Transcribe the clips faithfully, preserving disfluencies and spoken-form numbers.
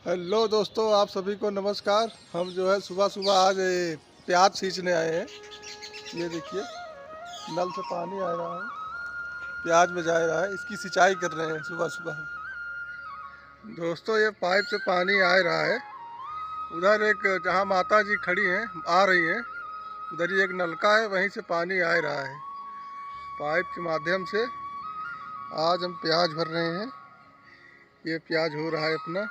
हेलो दोस्तों, आप सभी को नमस्कार। हम जो है सुबह सुबह आज ये प्याज सींचने आए हैं। ये देखिए, नल से पानी आ रहा है, प्याज में जा रहा है, इसकी सिंचाई कर रहे हैं सुबह सुबह। दोस्तों, ये पाइप से पानी आ रहा है। उधर एक, जहाँ माता जी खड़ी हैं, आ रही हैं, उधर ही एक नलका है, वहीं से पानी आ रहा है। पाइप के माध्यम से आज हम प्याज भर रहे हैं। ये प्याज हो रहा है अपना।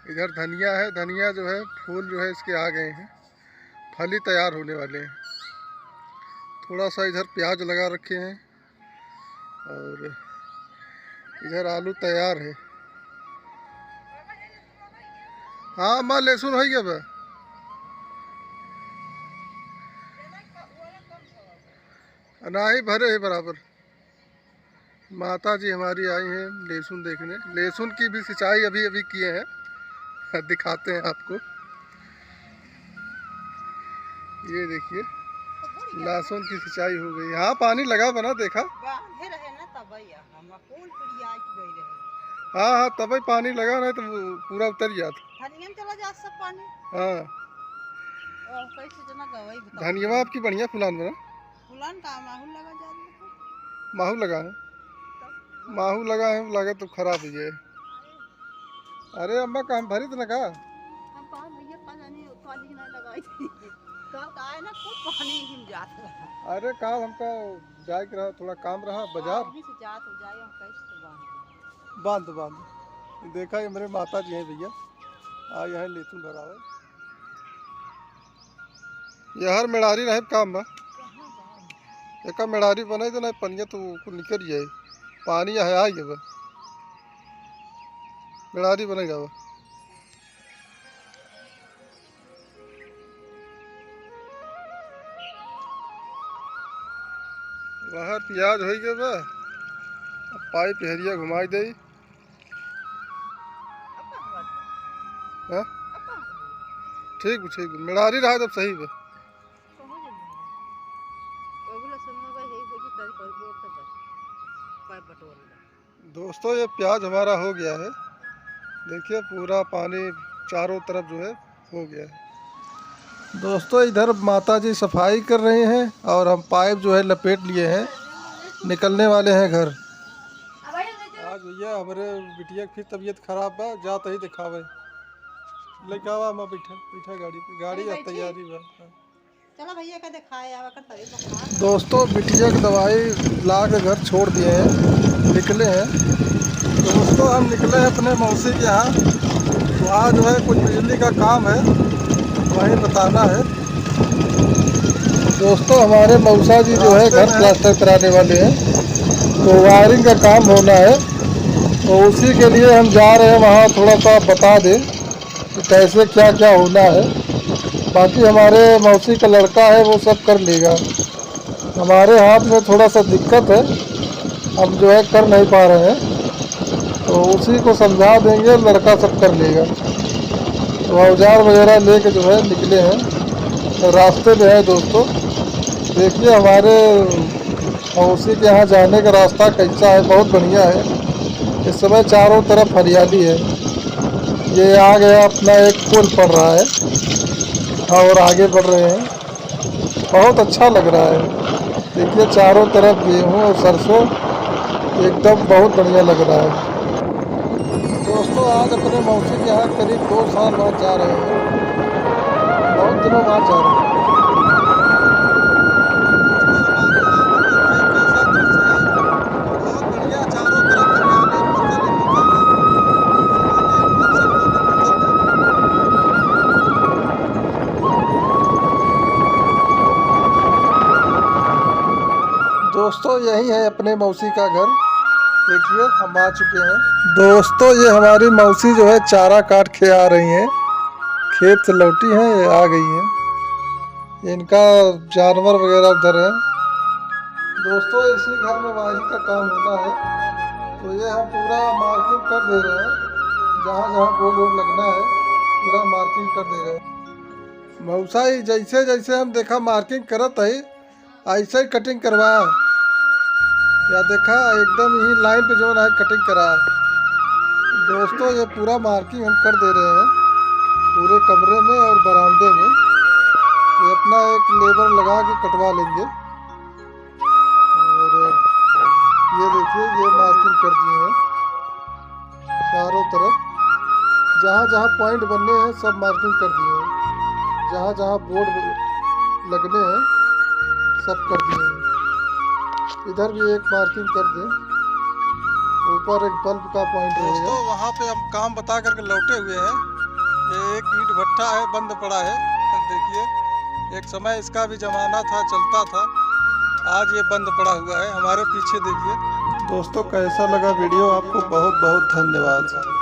इधर धनिया है, धनिया जो है, फूल जो है, इसके आ गए हैं, फली तैयार होने वाले हैं। थोड़ा सा इधर प्याज लगा रखे हैं और इधर आलू तैयार है। हाँ, अम्मा, लहसुन होइ गया बा? नाही, भरे है बराबर। माता जी हमारी आई हैं लहसुन देखने। लहसुन की भी सिंचाई अभी अभी किए हैं, दिखाते हैं आपको। ये देखिए, लहसुन की सिंचाई हो गई। हाँ, पानी लगा बना, देखा। बांधे रहे ना, तब या हम कौन पिड़िया के गई रहे। हाँ, हाँ, तब ही पानी लगा, नहीं तो वो पूरा उतर जात। धनिया में चला जात सब पानी। हाँ। और कैसे जना गवाई बताओ। धनिया आपकी बढ़िया फुलान बना। फुलान का माहौल लगा जात है। माहू लगा है? तब? माहू लगा है, लगा तो खराब हो जाए। अरे अम्मा, का हम भरी तो ना का? हम कहा भैया, पता नहीं, काली ना लगाई थी। कल का है ना, खूब पानी हिम जात रहा। अरे, काल हमका जाए के रहा, थोड़ा काम रहा बाजार। हाँ, वहीं से जात हो जाए, हम कैसे तो बांध दें। बांध, बांध। देखा, ये मेरे माता जी हैं भैया, आ, यहाँ लेथुन भरावे। यहर मेड़ारी रहे काम बा। एका मेड़ारी बनाई दे ना, पनिया तो कुल निकल जाए। पानी है, आ गया बा। मेड़ारी बनाई जावा। वहाँ प्याज होइ गया बा। अब पाइप हेरिया घुमाई दे। हाँ? ठीक बा, ठीक बा। मेड़ारी रहा तब सही बा। दोस्तों, ये प्याज हमारा हो गया है। देखिए, पूरा पानी चारों तरफ जो है हो गया है। दोस्तों, इधर माता जी सफाई कर रही हैं और हम पाइप जो है लपेट लिए हैं, निकलने वाले हैं घर। आज भैया, हमारे बिटिया की फिर तबीयत खराब बा, जात ही दिखावे। लेके आवा, मैं बैठा, बैठा गाड़ी पे, गाड़ी अरे, आ, बैठी। तैयारी बा। चलो भैया का दिखाए आवा कर तभी बुखार। दोस्तों, बिटिया की दवाई ला के घर छोड़ दिए हैं, निकले हैं। दोस्तों, हम निकले हैं अपने मौसी के यहाँ। वहाँ जो है कुछ बिजली का काम है, वहीं बताना है। दोस्तों, हमारे मौसा जी जो है घर प्लास्टर कराने वाले हैं, तो वायरिंग का काम होना है, तो उसी के लिए हम जा रहे हैं वहाँ, थोड़ा सा बता दें। कि कैसे क्या क्या होना है। बाकी हमारे मौसी का लड़का है, वो सब कर लेगा। हमारे हाथ में थोड़ा सा दिक्कत है, हम जो है कर नहीं पा रहे हैं, तो उसी को समझा देंगे, लड़का सब कर लेगा। तो औजार वगैरह लेके जो है निकले हैं, रास्ते में है दोस्तों। देखिए हमारे मौसी के यहाँ जाने का रास्ता कैसा है, बहुत बढ़िया है। इस समय चारों तरफ हरियाली है। ये आ गया अपना एक पुल पड़ रहा है और आगे बढ़ रहे हैं। बहुत अच्छा लग रहा है। देखिए चारों तरफ गेहूँ और सरसों एकदम बहुत बढ़िया लग रहा है। दोस्तों, आज अपने मौसी के यहाँ करीब दो साल बाद जा रहे हैं। बहुत दिनों बाद जा रहे हैं। दोस्तों, यही है अपने मौसी का घर। देखिए, हम आ चुके हैं। दोस्तों, ये हमारी मौसी जो है, चारा काट के आ रही हैं, खेत से लौटी हैं, ये आ गई हैं। इनका जानवर वगैरह उधर है। दोस्तों, इसी घर में वायरिंग का काम होना है, तो ये हम पूरा मार्किंग कर दे रहे हैं। जहाँ जहाँ बोर्ड वोर्ड लगना है, पूरा मार्किंग कर दे रहे हैं। मौसा, ये जैसे जैसे हम देखा मार्किंग करत है, ऐसे ही कटिंग करवा। या देखा, एकदम यही लाइन पे जौन है, कटिंग करा। दोस्तों, ये पूरा मार्किंग हम कर दे रहे हैं, पूरे कमरे में और बरामदे में। ये अपना एक लेबर लगा के कटवा लेंगे। और ये देखिए, ये मार्किंग कर दिए हैं चारों तरफ, जहाँ जहाँ पॉइंट बनने हैं, सब मार्किंग कर दिए हैं। जहाँ जहाँ बोर्ड लगने हैं, सब कर दिए हैं। इधर भी एक मार्किंग कर दें, ऊपर एक बल्ब का पॉइंट रहेगा। दोस्तों, वहाँ पे हम काम बता करके लौटे हुए हैं। ये एक ईंट भट्ठा है, बंद पड़ा है। देखिए, एक समय इसका भी जमाना था, चलता था, आज ये बंद पड़ा हुआ है। हमारे पीछे देखिए। दोस्तों, कैसा लगा वीडियो आपको? बहुत बहुत धन्यवाद।